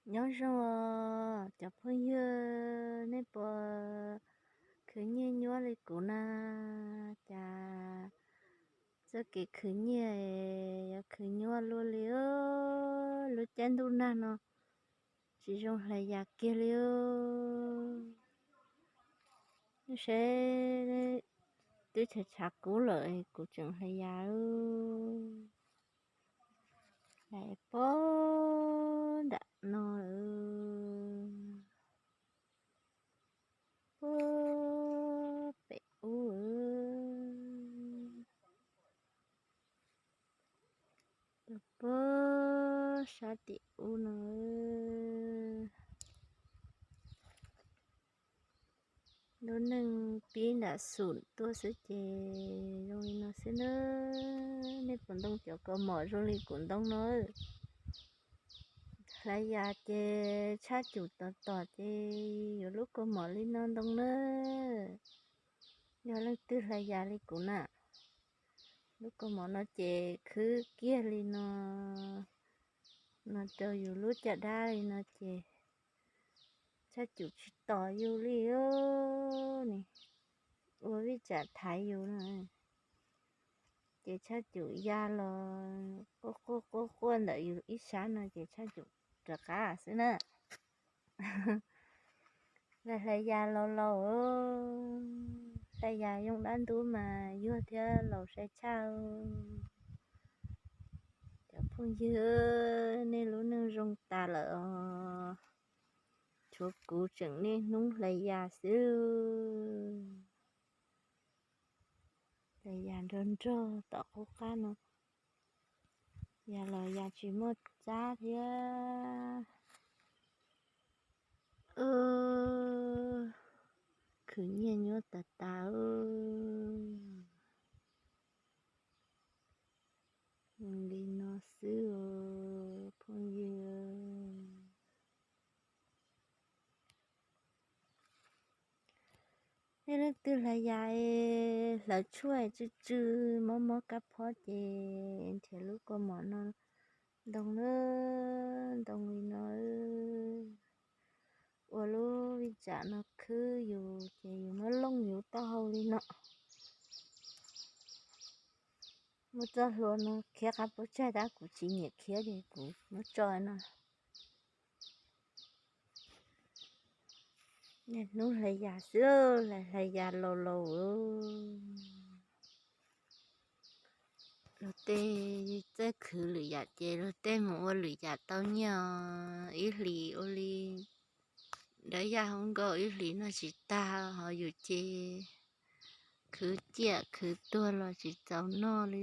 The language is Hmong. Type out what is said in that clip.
Nyob zoo os cov phooj ywg, nej puas khwv nyiaj nyuaj li kuv na? Cas txoj kev khwv nyiaj yuav khwv nyuaj luaj li os. Lub caij ntuj nag no tsis zoo hlais yas kiag li os. Nej saib, twb tshav tshav kub lawm kuv tseem hlais yas. Hlais pog nram no, pog pem ub, pog sab tim ub no. Lub neej pib nram xum tuaj xwb ces zoo li no xwb na. Nej puas ntoo cov kaus mom zoo li kuv ntoo no? Hlais yas ces tshaj cum tos tom ces yuav lub kaus mom li no ntoo na. Yog leej twg hlais yas li kuv na, lub kaus mom no ces khwb kiag li no, no rau yus lub caj dab li no ces tshaj cum tsis tos yus li os. Ua vij tsam thaiv yus no ces tshaj cum ya los quaj quaj quaj quaj ntawm yus ib sab no ces tshaj cum rov qab xwb na. Hlais hlais yas laus laus, hlais yas yoo dab ntub mas yuag thiab laus sai tshaj. Cov phooj ywg, nej lub neej zoo tas lawm os. Tshuav kuv tseem niaj hnub hlais yas xwb. Hlais yas nrog nrog tom qub qab no, yas los yas tsis muaj tsab thiab. Khwv nyiaj nyuaj tas tas. Li no xwb os phooj ywg. Nej leej twg hlais yas, hlawv tshuaj tsw tsw, mob mob kab phob ces nrhiav lub kaus mom no ntoo na, ntoo li no. Ua lub vij tsam no khwb yus ces yus muab looj yus taub hau li no. Muaj txoj hlua no khiav qab puab tsaig tab kuv tsis nyiam khiav ces kuv muab tso no. Niaj hnub hlais yas xwb, hlais hlais yas laus laus. Luag tej txawj khwv lwm yam ces luag tej mus ua lwm yam tau nyiaj os. Ib hlis ua li dawb yaj hauv nkaus, ib hlis noj tsis tag, ho yus ces khwv ciaj khwv tuag los tsis txaus noj li.